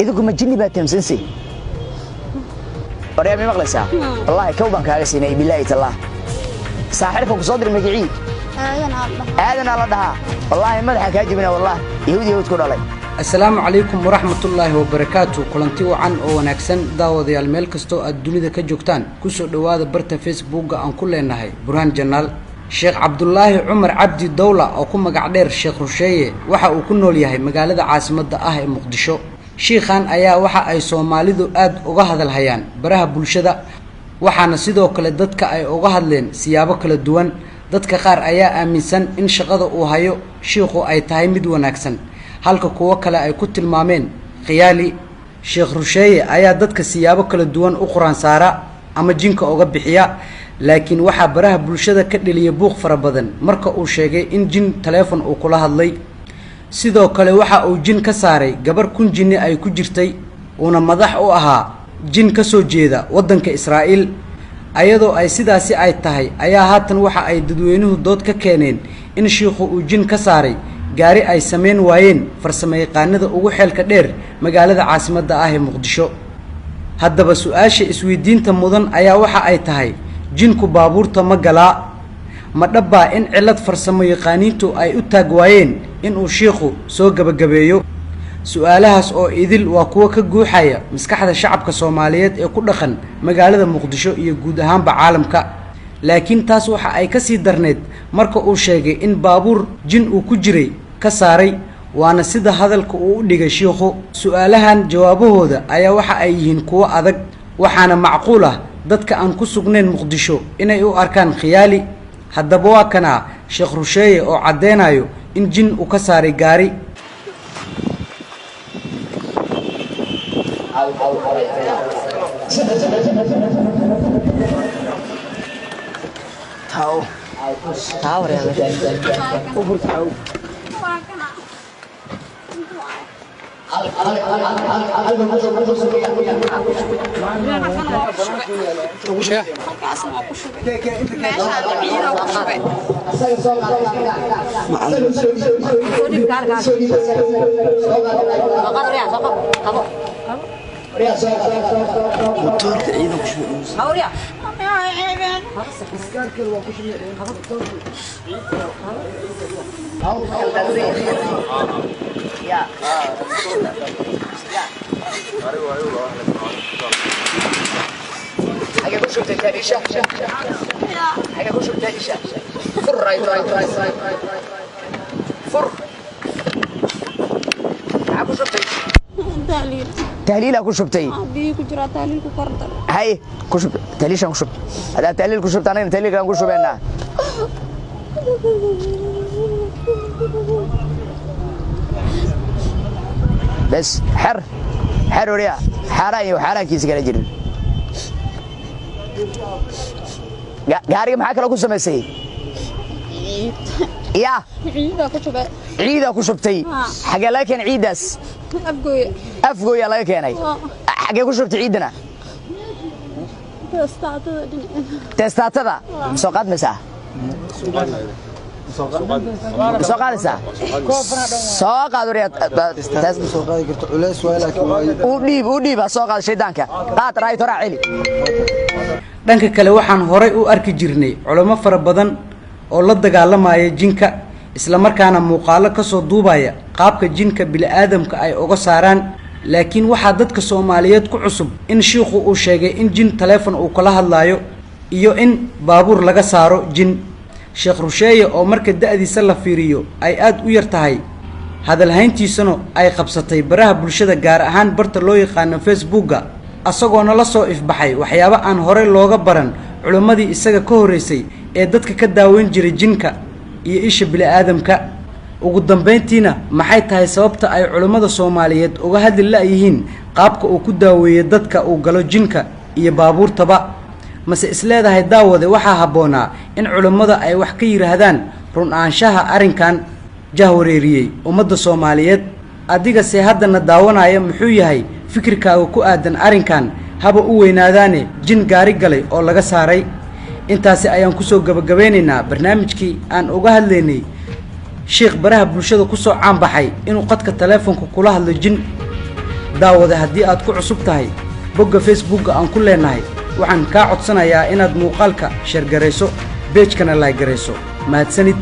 Idinku ma jinni baa tamsanse? Waryaa, may maqlaysaa? Wallaahi kow baan kaaga siinay, bilaahi tallaah. Saaxirka ku soo diray magicii? Aadan aa dhahaa. Aadanaa la dhahaa. Wallaahi madaxa kaa jebina, wallaahi yahuud yahuud ku dhalay. Asalaamu calaykum waraxmatullaahi wabarakaatu. Kulanti wacan oo wanaagsan, daawadayaal, meel kastoo aad dunida ka joogtaan, kusoo dhowaada barta Facebookga aan ku leenahay Burhaan Janaal. Sheekh Cabdulaahi Cumar Cabdi Dowla oo ku magac dheer Sheekh Rusheeye waxa uu ku nool yahay magaalada caasimadda ah ee Muqdisho. Shiikhan ayaa waxa ay Soomaalidu aad uga hadalhayaan baraha bulshada, waxaana sidoo kale dadka ay uga hadleen siyaabo kala duwan. Dadka qaar ayaa aaminsan in shaqada uu hayo shiikhu ay tahay mid wanaagsan, halka kuwo kale ay ku tilmaameen khiyaali. Sheekh Rusheeye ayaa dadka siyaabo kala duwan u qur-aan saara ama jinka uga bixiya, laakiin waxaa baraha bulshada ka dheliyay buuq fara badan marka uu sheegay in jin taleefon uu kula hadlay. Sidoo kale waxa uu jin ka saaray gabar 1000 jinni ay ku jirtay, uuna madax u ahaa jin ka soo jeeda waddanka Israa'iil. Ayadoo ay sidaasi ay tahay ayaa haatan waxa ay dadweynuhu dood ka keeneen in shiikhu uu jin ka saaray gaari ay samayn waayeen farsamayaqaanada ugu xeelka dheer magaalada caasimadda ah ee Muqdisho. Haddaba su-aasha isweydiinta mudan ayaa waxa ay tahay: jinku baabuurta ma galaa? Ma dhabbaa in cillad farsamo yaqaaniintu ay u taag waayeen inuu shiikhu soo gebagabeeyo? Su-aalahaas oo idil waa kuwo ka guuxaya maskaxda shacabka Soomaaliyeed ee ku dhaqan magaalada Muqdisho iyo guud ahaanba caalamka. Laakiin taas waxa ay ka sii darneyd marka uu sheegay in baabuur jin uu ku jiray ka saaray, waana sida hadalka uu u dhigay shiikhu. Su-aalahan jawaabahooda ayaa waxa ay yihiin kuwo adag, waxaana macquul ah dadka aan ku sugnayn Muqdisho inay u arkaan khiyaali. Haddaba waa kanaa Sheekh Rusheeye oo caddeynayo in jin uu ka saaray gaari. Waa kana. Halkaasna waa ku shubay, meeshaan ciida ku shubay. Motoorka ciidan ku shubay. Ceebeen. Xagee ku shubtay taariisha? Xagee ku shubtay isha? Fur, right, right, right, right, fur. Maxaa ku shubtay? Tahliil. Tahliilaa ku shubtay? Biyo ku jiraa, tahliil ku kor dar. Hay, ku shub tahliishaan, ku shub. Haddaad tahliil ku shubta, anagana tahliilkaan ku shubeynaa. Bes, xer xer, wariya, xaaraan iyo xaaraankiisa kala jirin. Gaariga maxaa kaloo ku samaysay? Ciid. Ya? Ciidaa ku shubay. Ciidaa ku shubtay? Xagee laga keenay ciiddaas? Afgooya. Afgooyaa laga keenay? Xagee ku shubtay ciiddana? Teestaatada dhinaceeda. Teestaatada soo qaadmaysaa? Soo qaadaysaa? Soo qaad, wariya. Soo qaadi karto, culeys waay, laakiin waa U dhiib, u dhiib, ha soo qaad. Shaydaanka qaad, raayt horaa celi. Dhanka kale, waxaan horay u arki jirnay culamo fara badan oo la dagaalamaya jinka, islamarkaana muuqaalo kasoo duubaya qaabka jinka bili-aadamka ay uga saaraan. Laakiin waxaa dadka Soomaaliyeed ku cusub in shiikhu uu sheegay in jin taleefon uu kula hadlaayo iyo in baabuur laga saaro jin. Sheekh Rusheeye oo marka da'diisa la fiiriyo ay aad u yar tahay, hadalhayntiisuna ay qabsatay baraha bulshada, gaar ahaan barta loo yaqaano Facebookga, asagoona la soo ifbaxay waxyaabo aan horey looga baran culimmadii isaga ka horreysay ee dadka ka daaweyn jiray jinka iyo isha bili-aadamka. Ugu dambayntiina, maxay tahay sababta ay culimmada Soomaaliyeed uga hadli la'yihiin qaabka uu ku daaweeyo dadka uu galo jinka iyo baabuurtaba? Mase isleedahay, daawade, waxaa habboonaa in culimmada ay wax ka yidhaahdaan run ahaanshaha arrinkan jahwareeriyey ummadda Soomaaliyeed? Adigase haddana daawanaya, muxuu yahay fikirkaaga ku aadan arrinkan, haba u weynaadaane jin gaari galay oo laga saaray? Intaasi ayaan kusoo gabagabeynaynaa barnaamijkii aan uga hadlaynay sheikh baraha bulshada kusoo caanbaxay inuu qadka taleefonka kula hadlo jin. Daawade, haddii aad ku cusub tahay bogga Facebookga aan ku leenahay, waxaan kaa codsanayaa inaad muuqaalka share garayso, page-kana like garayso. Mahadsanid.